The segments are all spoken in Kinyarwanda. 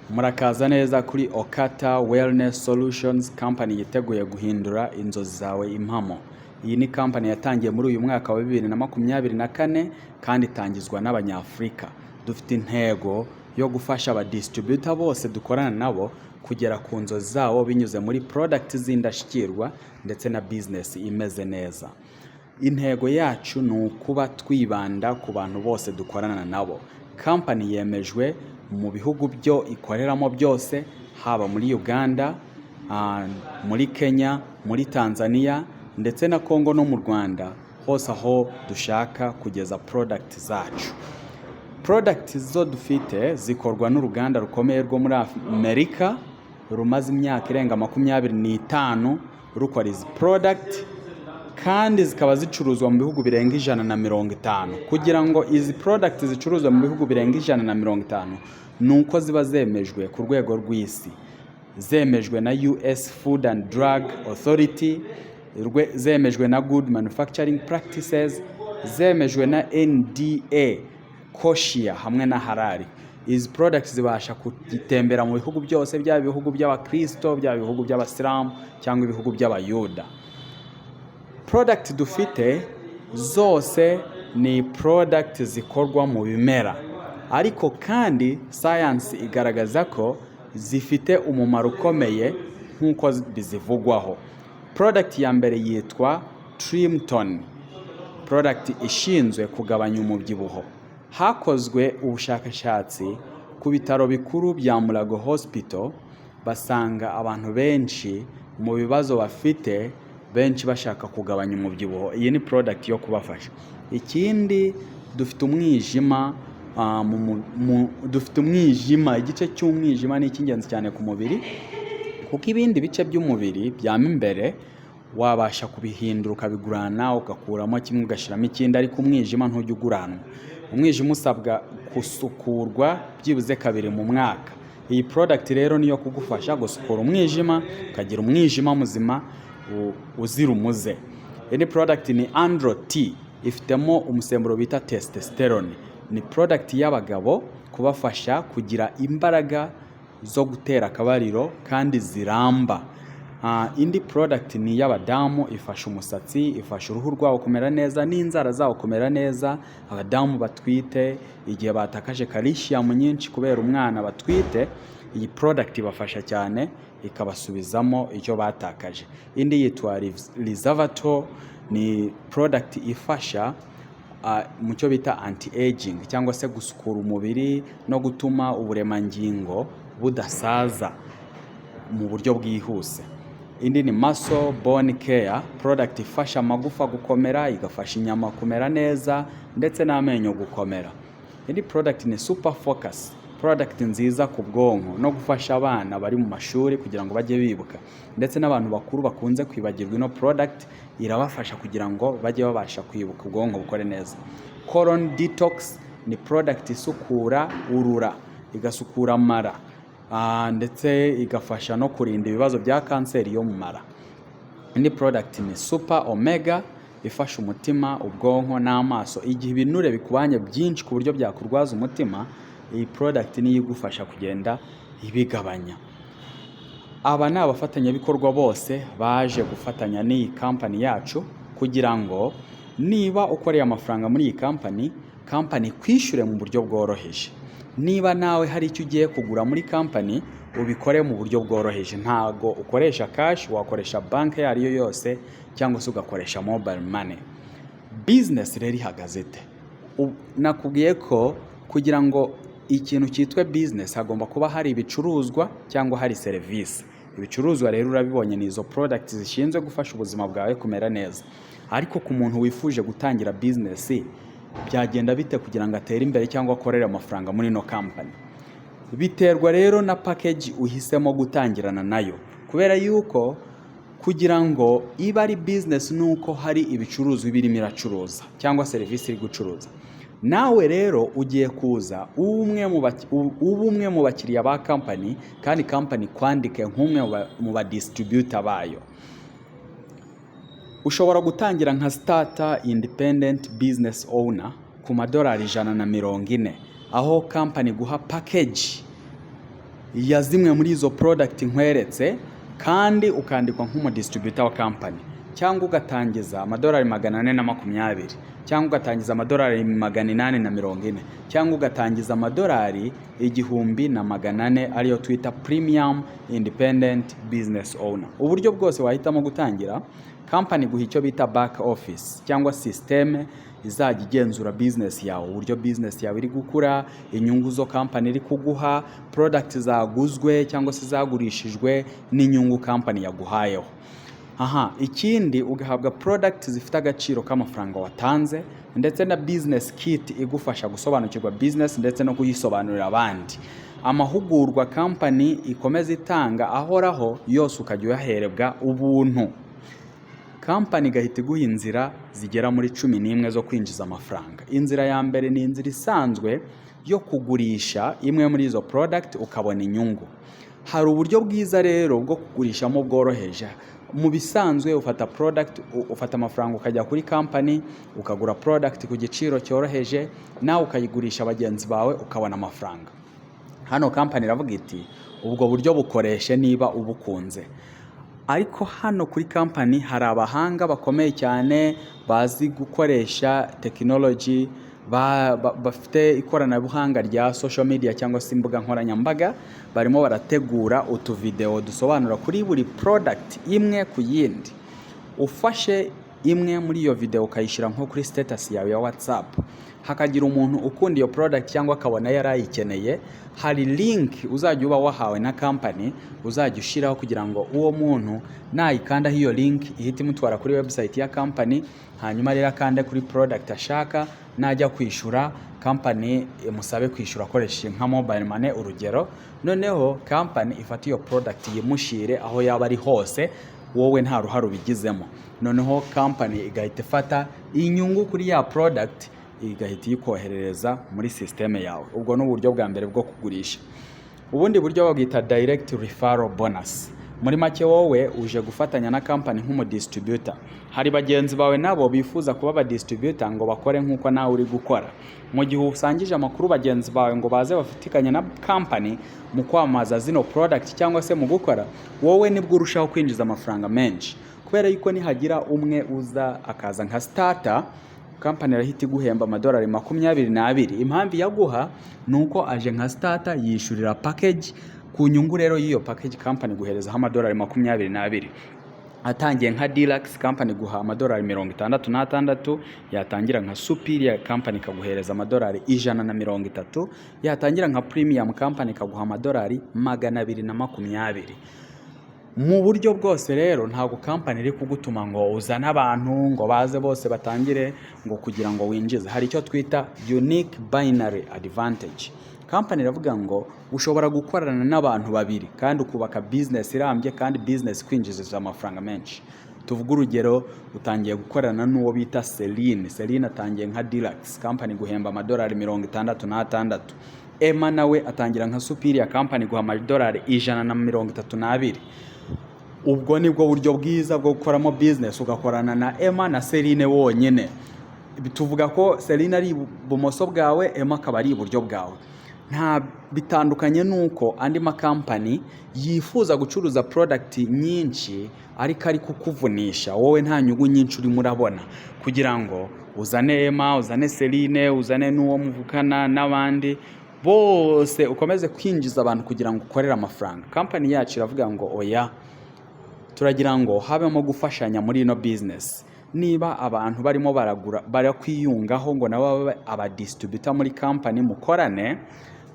Murakaza neza kuri Okata Wellness Solutions, company yiteguye guhindura inzozi zawe impamo. Iyi ni company yatangiye muri uyu mwaka wa 2024 kandi itangizwa n'Abanyafurika. Dufite intego yo gufasha abadistributor bose dukorana nabo kugera ku nzozi zabo binyuze muri product z'indashyikirwa ndetse na business imeze neza. Intego yacu ni ukuba twibanda ku bantu bose dukorana nabo. Company yemejwe mu bihugu byo ikoreramo byose, haba muri Uganda, muri Kenya, muri Tanzania ndetse na Congo no mu Rwanda hose aho dushaka kugeza product zacu. Product zo dufite zikorwa n'uruganda rukomeye rwo muri Amerika rumaze imyaka irenga 25 rukora izi product, kandi zikaba zicuruzwa mu bihugu birenga 150. Kugira ngo izi product zicuruzwa mu bihugu birenga 150, ni uko ziba zemejwe ku rwego rw'isi, zemejwe na US Food and Drug Authority, zemejwe na Good Manufacturing Practices, zemejwe na NDA, Kosher hamwe na Halal. Izi products zibasha gutembera mu bihugu byose, byaba ibihugu by'Abakristo, byaba ibihugu by'Abasilamu cyangwa ibihugu by'Abayuda. Product dufite zose ni product zikorwa mu bimera, ariko kandi science igaragaza ko zifite umumaro ukomeye nk'uko bizivugwaho. Product ya mbere yitwa Trimton, product ishinzwe kugabanya umubyibuho. Hakozwe ubushakashatsi ku bitaro bikuru bya Mulago Hospital, basanga abantu benshi mu bibazo bafite, benshi bashaka kugabanya umubyibuho. Iyi ni product yo kubafasha. Ikindi, dufite umwijima, dufite umwijima. Igice cy'umwijima ni icy'ingenzi cyane ku mubiri, kuko ibindi bice by'umubiri byamo imbere wabasha kubihindura, ukabigurana, ugakuramo kimwe ugashyiramo ikindi, ariko umwijima ntujya uguranwa. Umwijima usabwa gusukurwa byibuze kabiri mu mwaka. Iyi product rero niyo kugufasha gusukura umwijima, ukagira umwijima muzima uzira umuze. Indi product ni Andro T, ifitemo umusemburo bita testosterone. Ni product y'abagabo, kubafasha kugira imbaraga zo gutera akabariro kandi ziramba. Indi product ni iy'abadamu, ifasha umusatsi, ifasha uruhu rwabo kumera neza n'inzara zabo kumera neza. Abadamu batwite, igihe batakaje calcium nyinshi kubera umwana batwite, iyi product ibafasha cyane, ikabasubizamo icyo batakaje. Indi yitwa Resveratrol, ni product ifasha mu cyo bita anti aging cyangwa se gusukura umubiri no gutuma uburemangingo budasaza mu buryo bwihuse. Indi ni Muscle Bone Care, product ifasha amagufa gukomera, igafasha inyama kumera neza ndetse n'amenyo gukomera. Indi product ni Super Focus, product nziza ku bwonko no gufasha abana bari mu mashuri kugira ngo bajye bibuka, ndetse n'abantu bakuru bakunze kwibagirwa. Ino product irabafasha kugira ngo bajye babasha kwibuka, ubwonko bukore neza. Colon Detox ni product isukura urura, igasukura amara, ndetse igafasha no kurinda ibibazo bya kanseri yo mu mara. Indi product ni Super Omega, ifasha umutima, ubwonko n'amaso. Igihe ibinure bikubanye byinshi ku buryo byakurwaza umutima, iyi product niyo igufasha kugenda ibigabanya. Aba ni abafatanyabikorwa bose baje gufatanya n'iyi company yacu, kugira ngo niba ukoreye amafaranga muri iyi company, company ikwishyure mu buryo bworoheje. Niba nawe hari icyo ugiye kugura muri company, ubikore mu buryo bworoheje. Ntago ukoresha cash, wakoresha banki iyo ari yo yose cyangwa se ugakoresha mobile money. Business rero ihagaze ite? Nakubwiye ko kugira ngo ikintu cyitwe business hagomba kuba hari ibicuruzwa cyangwa hari serivisi. Ibicuruzwa rero urabibonye, ni izo product zishinzwe gufasha ubuzima bwawe kumera neza. Ariko ku muntu wifuje gutangira business, byagenda bite kugira ngo atere imbere cyangwa akorere amafaranga muri ino company? Biterwa rero na package uhisemo gutangirana nayo, kubera yuko kugira ngo ibe ari business ni uko hari ibicuruzwa iba irimo iracuruza cyangwa serivisi iri gucuruza. Nawe rero ugiye kuza ube umwe mu bakiriya ba company, kandi company kwandike nk'umwe mu ba distributor bayo. Ushobora gutangira nka starter independent business owner ku madolari 140, aho company guha package Ya zimwe muri izo product nkweretse, kandi ukandikwa nk'umudistributor wa company, cyangwa ugatangiza amadolari 420, cyangwa ugatangiza amadolari 840, cyangwa ugatangiza amadolari 1400, ariyo twita premium independent business owner. Uburyo bwose wahitamo gutangira, company guha icyo bita back office cyangwa system izajya igenzura business yawe, uburyo business yawe iri gukura, inyungu zo company iri kuguha, product zaguzwe cyangwa se zagurishijwe n'inyungu company yaguhayeho. Aha ikindi, ugahabwa product zifite agaciro k'amafaranga watanze, ndetse na business kit igufasha gusobanukirwa business ndetse no kuyisobanurira abandi. Amahugurwa company ikomeza itanga ahoraho yose ukajya uyaherebwa ubuntu. Company igahita iguha inzira zigera muri 11 zo kwinjiza amafaranga. Inzira ya mbere ni inzira isanzwe yo kugurisha imwe muri izo product ukabona inyungu. Hari uburyo bwiza rero bwo kugurishamo bworoheje. Mu bisanzwe ufata product, ufata amafaranga ukajya kuri company ukagura product ku giciro cyoroheje, nawe ukayigurisha bagenzi bawe ukabona amafaranga. Hano company iravuga iti: "Ubwo buryo bukoreshe niba ubukunze." Ariko hano kuri company hari abahanga bakomeye cyane bazi gukoresha tekinoloji, bafite ikoranabuhanga rya social media cyangwa se imbuga nkoranyambaga. Barimo barategura utuvideo dusobanura kuri buri product imwe ku yindi. Ufashe imwe muri iyo video ukayishyira nko kuri status yawe ya WhatsApp, hakagira umuntu ukunda iyo product cyangwa akabona yari ayikeneye, hari link uzajya uba wahawe na company uzajya ushyiraho kugira ngo uwo muntu nayikandaho iyo link ihite imutwara kuri website ya company. Hanyuma rero akande kuri product ashaka, najya kwishyura company imusabe kwishyura akoresheje nka mobile money, urugero. Noneho company ifate iyo product yimushire aho yaba ari hose, wowe nta ruhare ubigizemo. Noneho company igahita ifata inyungu kuri ya product, igahita iyikoherereza muri system yawe. Ubwo ni uburyo bwa mbere bwo kugurisha. Ubundi buryo babwita direct referral bonus. Muri make, wowe uje gufatanya na company nk'umudistributor. Hari bagenzi bawe nabo bifuza kuba abadistributor ngo bakore nk'uko nawe uri gukora. Mu gihe usangije amakuru bagenzi bawe ngo baze bafatikanye na company mu kwamamaza zino product cyangwa se mu gukora, wowe nibwo urushaho kwinjiza amafaranga menshi, kubera yuko nihagira umwe uza akaza nka starter, company irahita iguhemba amadolari 22. Impamvu iyaguha ni uko aje nka starter, yishyurira package. Ku nyungu rero y'iyo package, company guherezaho amadolari 22. Atangiye nka deluxe, company guha amadolari 66. Yatangira nka superior, company ikaguhereza amadolari 130. Yatangira nka premium, company ikaguha amadolari 220. Mu buryo bwose rero, ntabwo company iri kugutuma ngo uzane abantu ngo baze bose batangire ngo kugira ngo winjize. Hari icyo twita unique binary advantage. Company iravuga ngo ushobora gukorana n'abantu babiri kandi ukubaka business irambye, kandi business kwinjiriza amafaranga menshi. Tuvuge urugero, utangiye gukorana n'uwo bita Celine. Celine atangiye nka deluxe, company guhemba amadolari 66. Emma nawe atangira nka superior, company guha amadolari 132. Ubwo nibwo buryo bwiza bwo gukoramo business, ugakorana na Emma na Celine wonyine. Tuvuga ko Celine ari ibumoso bwawe, Emma akaba ari iburyo bwawe. Nta bitandukanye nuko andi makampani yifuza gucuruza product nyinshi, ariko ari kukuvunisha wowe, nta nyungu nyinshi urimo urabona, kugira ngo uzane Emma, uzane Celine, uzane n'uwo muvukana n'abandi bose, ukomeze kwinjiza abantu kugira ngo ukorere amafaranga. Company yacu iravuga ngo oya, turagira ngo habemo gufashanya muri ino business. Niba abantu barimo baragura, barakwiyungaho ngo nabo babe abadistributor muri company mukorane,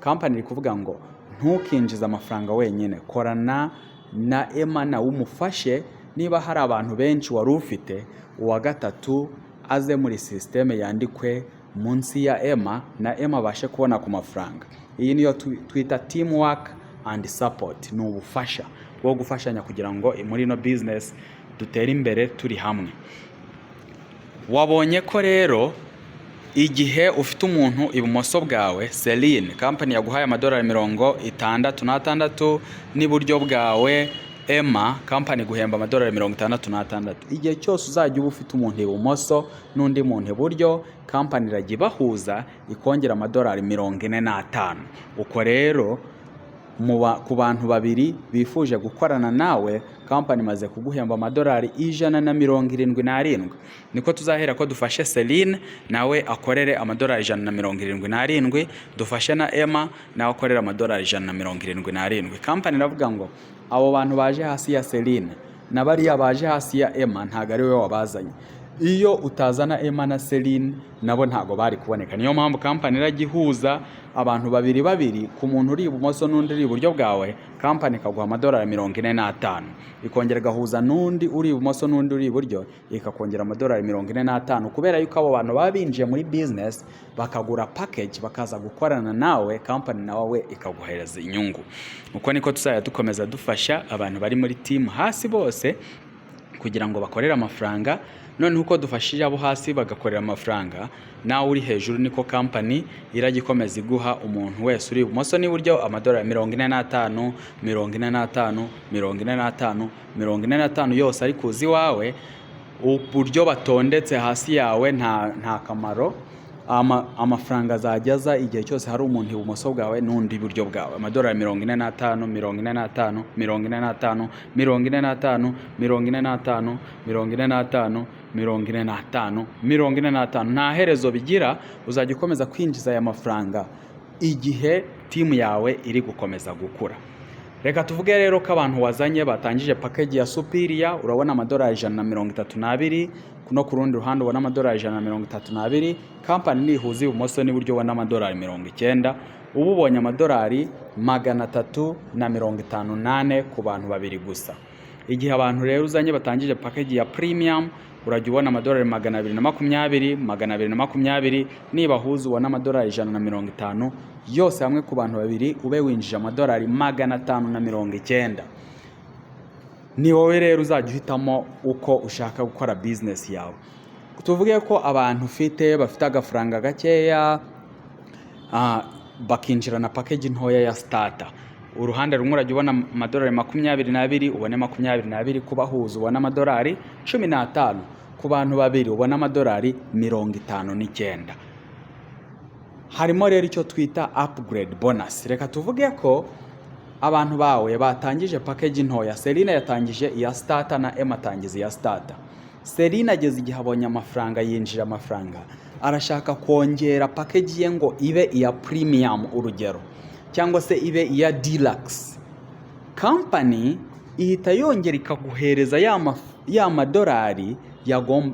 company iri kuvuga ngo ntukinjize amafaranga wenyine, korana na Emma nawe umufashe. Niba hari abantu benshi wari ufite, uwa gatatu aze muri system yandikwe munsi ya Emma, na Emma abashe kubona ku mafaranga. Iyi niyo twita teamwork and support. Ni ubufasha bwo gufashanya kugira ngo muri ino business dutere imbere turi hamwe. Wabonye ko rero igihe ufite umuntu ibumoso bwawe, Celine, company yaguhaye amadolari 66, n'iburyo bwawe Emma, company guhemba amadolari 66. Igihe cyose uzajya uba ufite umuntu ibumoso n'undi muntu iburyo, company irajya ibahuza ikongera amadolari 45. Uko rero Ku bantu babiri bifuje gukorana nawe, kampani imaze kuguhemba amadolari 177. Niko tuzahera ko dufashe Celine, nawe akorere amadolari 177, dufashe na Emma, nawe akorere amadolari 177. Kampani iravuga ngo abo bantu baje hasi ya Celine na bariya baje hasi ya Emma, ntabwo ari we wabazanye. Iyo utazana Emma na Celine, nabo ntabwo bari kuboneka. Niyo mpamvu kampani irajya ihuza abantu babiri babiri, ku muntu uri ibumoso n'undi uri iburyo bwawe, kampani ikaguha amadolari 45. Ikongera igahuza n'undi uri ibumoso n'undi uri iburyo, ikakongera amadolari 45, kubera yuko abo bantu baba binjiye muri business, bakagura package, bakaza gukorana nawe, kampani nawe ikaguhereza inyungu. Uko niko tuzajya dukomeza dufasha abantu bari muri team hasi bose kugira ngo bakorere amafaranga. Noneho uko dufashije abo hasi bagakorera amafaranga, nawe uri hejuru niko kampani irajya ikomeza iguha umuntu wese uri ibumoso n'iburyo amadolari 45, 45, 45, 45 yose ari kuza iwawe. Uburyo batondetse hasi yawe nta kamaro. Amafaranga azajya aza igihe cyose hari umuntu ibumoso bwawe n'undi iburyo bwawe. Amadolari 45, 45, 45, 45, 45, 45, 45, 45, nta herezo bigira. Uzajya ukomeza kwinjiza aya mafaranga igihe team yawe iri gukomeza gukura. Reka tuvuge rero ko abantu wazanye batangije package ya superior, urabona amadolari 132, no ku rundi ruhande ubona amadolari 132. Kampani nihuza ibumoso n'iburyo ubona amadolari 90, uba ubonye amadolari 354 ku bantu babiri gusa. Igihe abantu rero uzanye batangije package ya premium, urajya ubona amadolari 220, 220. Nibahuza ubona amadolari 150 yose hamwe ku bantu babiri, ube winjije amadolari 590. Ni wowe rero uzajya uhitamo uko ushaka gukora business yawe. Tuvuge ko abantu ufite bafite agafaranga gakeya, bakinjira na package ntoya ya starter, uruhande rumwe urajya ubona amadolari 22, ubone 22, kubahuza ubone amadolari 15, ku bantu babiri ubone amadolari 59. Harimo rero icyo twita upgrade bonus. Reka tuvuge ko abantu bawe batangije package ntoya. Celine yatangije iya starter na Emma atangiza iya starter. Celine ageze igihe abonye amafaranga, yinjira amafaranga, arashaka kongera package ye ngo ibe iya premium, urugero, cyangwa se ibe iya deluxe. Company ihita yongera ikaguhereza ya madolari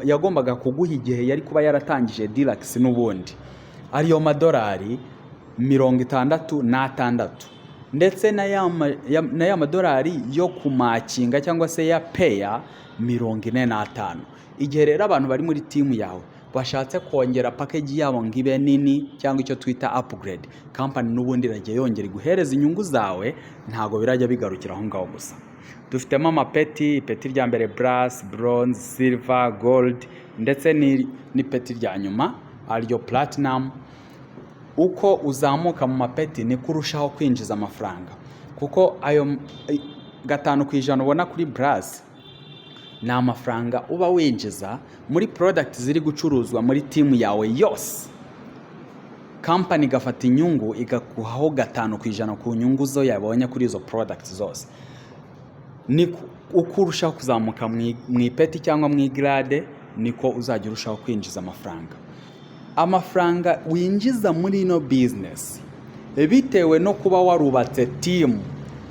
yagombaga kuguha igihe yari kuba yaratangije deluxe n'ubundi, ariyo madolari 66, ndetse na ya madolari yo kumatchinga cyangwa se ya pair 45. Igihe rero abantu bari muri team yawe bashatse kongera package yabo ngo ibe nini, cyangwa icyo twita upgrade, company n'ubundi irajya yongera iguhereza inyungu zawe. Ntabwo birajya bigarukira aho ngaho gusa. Dufitemo amapeti: ipeti rya mbere brass, bronze, silver, gold, ndetse n'ipeti rya nyuma ariryo platinum. Uko uzamuka mu mapeti niko urushaho kwinjiza amafaranga, kuko ayo 5% ubona kuri brass ni amafaranga uba winjiza muri product ziri gucuruzwa muri team yawe yose. Kampani igafata inyungu, igakuhaho 5% ku nyungu zo yabonye kuri izo product zose. Ni uko urushaho kuzamuka mu ipeti cyangwa mu igrade, niko uzajya urushaho kwinjiza amafaranga. Amafaranga winjiza muri ino business bitewe no kuba warubatse team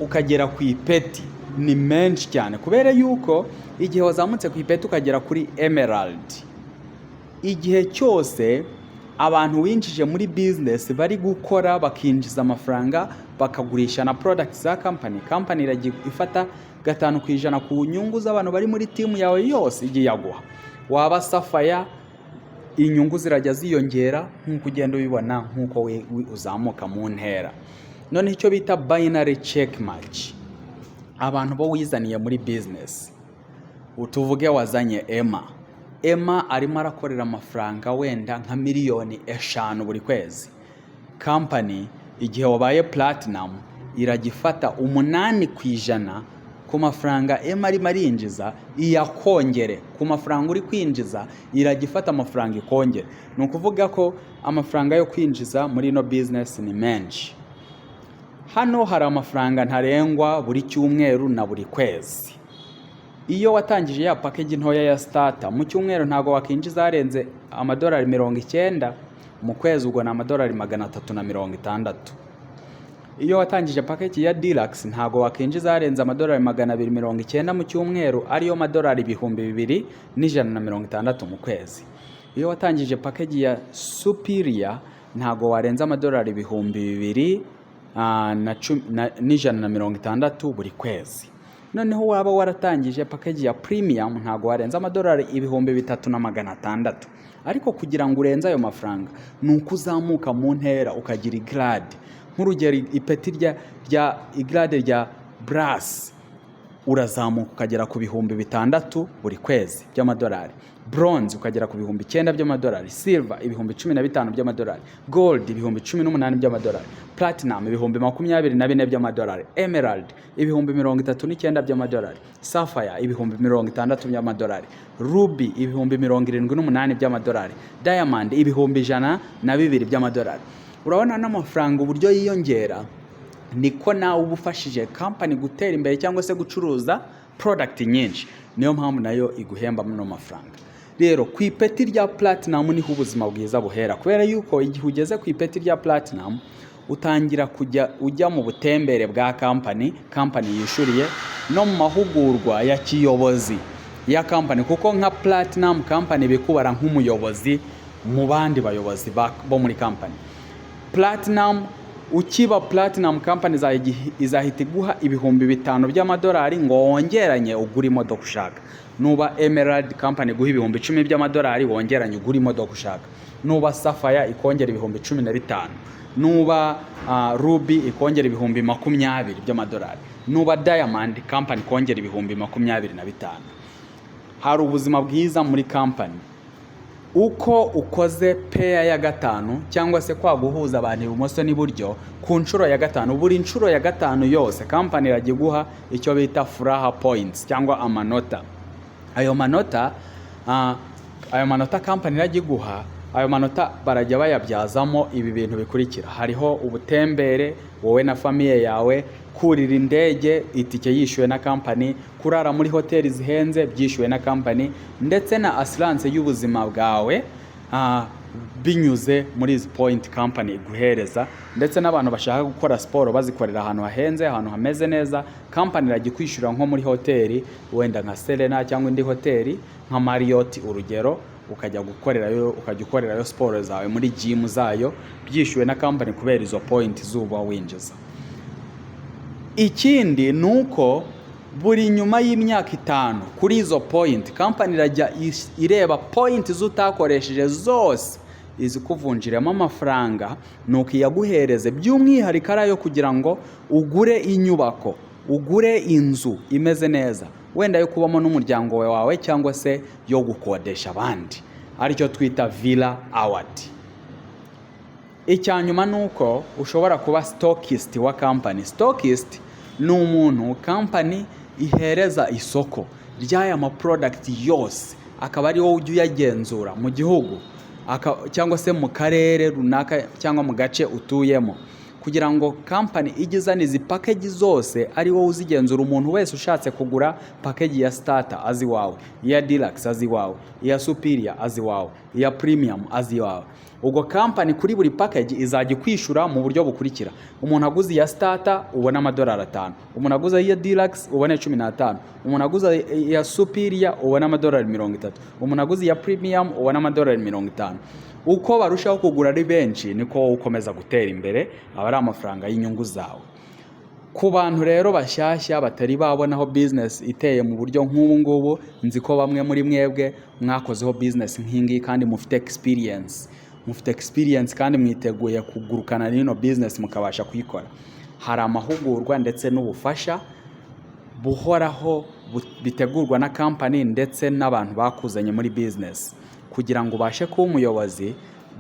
ukagera ku ipeti ni menshi cyane, kubera yuko igihe wazamutse ku ipeti ukagera kuri emerald, igihe cyose abantu winjije muri business bari gukora, bakinjiza amafaranga, bakagurisha na product za company, company irajya ifata 5% ku nyungu z'abantu bari muri team yawe yose igiye yaguha. Waba sapphire, inyungu zirajya ziyongera nk'uko ugenda ubibona, nk'uko uzamuka mu ntera. Noneho icyo bita binary check match, abantu bo wizaniye muri business, tuvuge wazanye Emma. Emma arimo arakorera amafaranga wenda nka miliyoni 5 buri kwezi. Kampani igihe wabaye platinum irajya ifata 8% ku mafaranga Emma arimo arinjiza, iyakongere ku mafaranga uri kwinjiza. Irajya ifata amafaranga ikongere. Ni ukuvuga ko amafaranga yo kwinjiza muri ino business ni menshi. Hano hari amafaranga ntarengwa buri cyumweru na buri kwezi. Iyo watangije ya package ntoya ya starter, mu cyumweru ntabwo wakinjiza arenze amadolari 90, mu kwezi ubwo ni amadolari 360. Iyo watangije package ya deluxe, ntabwo wakinjiza arenze amadolari 290 mu cyumweru, ariyo madolari 2160 mu kwezi. Iyo watangije package ya superior, ntabwo warenza amadolari 2000 na 160 buri kwezi. Noneho waba waratangije package ya premium, ntabwo warenza amadolari 3600. Ariko kugira ngo urenze ayo mafaranga ni uko uzamuka mu ntera, ukagira igrade. Nk'urugero, ipeti rya igrade rya brass, urazamuka ukagera ku 6000 buri kwezi by'amadolari. Bronze ukagera ku 9000 by'amadolari. Silver 15,000 by'amadolari. Gold 18,000 by'amadolari. Platinum 24,000 by'amadolari. Emerald 39,000 by'amadolari. Sapphire 60,000 by'amadolari. Ruby 78,000 by'amadolari. Diamond 102,000 by'amadolari. Urabona n'amafaranga uburyo yiyongera, niko nawe uba ufashije kampani gutera imbere cyangwa se gucuruza product nyinshi. Niyo mpamvu nayo iguhemba muno mafaranga. Rero ku ipeti rya platinum niho ubuzima bwiza buhera, kubera yuko igihe ugeze ku ipeti rya platinum utangira kujya ujya mu butembere bwa kampani, kampani yishyuriye, no mu mahugurwa ya kiyobozi ya kampani, kuko nka platinum kampani bikubara nk'umuyobozi mu bandi bayobozi bo muri kampani. Platinum, ukiba platinum, company izahita iguha 5000 by'amadolari ngo wongeranye ugure imodoka ushaka. Nuba emerald, company iguha 10,000 by'amadolari, wongeranye ugure imodoka ushaka. Nuba sapphire, ikongera 15,000. Nuba ruby, ikongera 20,000 by'amadolari. Nuba diamond, company ikongera 25,000. Hari ubuzima bwiza muri company. Uko ukoze pair ya gatanu, cyangwa se kwa guhuza abantu ibumoso n'iburyo ku nshuro ya gatanu, buri nshuro ya gatanu yose kampani irajya iguha icyo bita furaha points cyangwa amanota. Ayo manota kampani irajya iguha, ayo manota barajya bayabyazamo ibi bintu bikurikira: hariho ubutembere wowe na famille yawe, kurira indege itike yishyuwe na kampani, kurara muri hoteli zihenze byishyuwe na kampani, ndetse na assurance y'ubuzima bwawe binyuze muri izi point kampani iguhereza. Ndetse n'abantu bashaka gukora siporo bazikorera ahantu hahenze, ahantu hameze neza, kampani irajya ikwishyura, nko muri hoteli wenda nka Serena cyangwa indi hoteli nka Marriott urugero, ukajya gukorerayo, ukajya ukorerayo siporo zawe muri gym zayo byishyuwe na kampani, kubera izo point zuba winjiza. Ikindi ni uko buri nyuma y'imyaka 5 kuri izo point, kampani irajya ireba point z'utakoresheje zose, izikuvunjiramo amafaranga, nuko iyaguhereze by'umwihariko ari ayo kugira ngo ugure inyubako, ugure inzu imeze neza, wenda yo kubamo n'umuryango wawe cyangwa se yo gukodesha abandi, aricyo twita villa award. Icya nyuma ni uko ushobora kuba stockist wa kampani. Stockist ni umuntu kampani ihereza isoko ry'aya ma product yose, akaba ari wowe ujya uyagenzura mu gihugu cyangwa se mu karere runaka cyangwa mu gace utuyemo, kugira ngo kampani ijye izana izi package zose ari wowe uzigenzura. Umuntu wese ushatse kugura package ya starter azi iwawe, iya deluxe azi iwawe, iya superior azi iwawe, iya premium azi iwawe. Ubwo kampani kuri buri package izajya ikwishyura mu buryo bukurikira: umuntu aguze iya starter ubona amadolari 5, umuntu aguze iya deluxe ubone 15, umuntu aguze iya superior ubona amadolari 30, umuntu aguze iya premium ubona amadolari 50. Uko barushaho kugura ari benshi, niko wowe ukomeza gutera imbere, aba ari amafaranga y'inyungu zawe. Ku bantu rero bashyashya batari babonaho business iteye mu buryo nk'ubu ngubu, nzi ko bamwe muri mwebwe mwakozeho business nk'iyi kandi mufite experience, mufite experience kandi mwiteguye kugurukana n'ino business mukabasha kuyikora. Hari amahugurwa ndetse n'ubufasha buhoraho bitegurwa na kampani ndetse n'abantu bakuzanye muri business, kugira ngo ubashe kuba umuyobozi,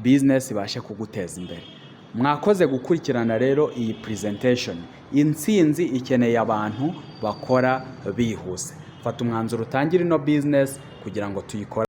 business ibashe kuguteza imbere. Mwakoze gukurikirana rero iyi presentation. Intsinzi ikeneye abantu bakora bihuse. Fata umwanzuro utangire ino business kugira ngo tuyikore.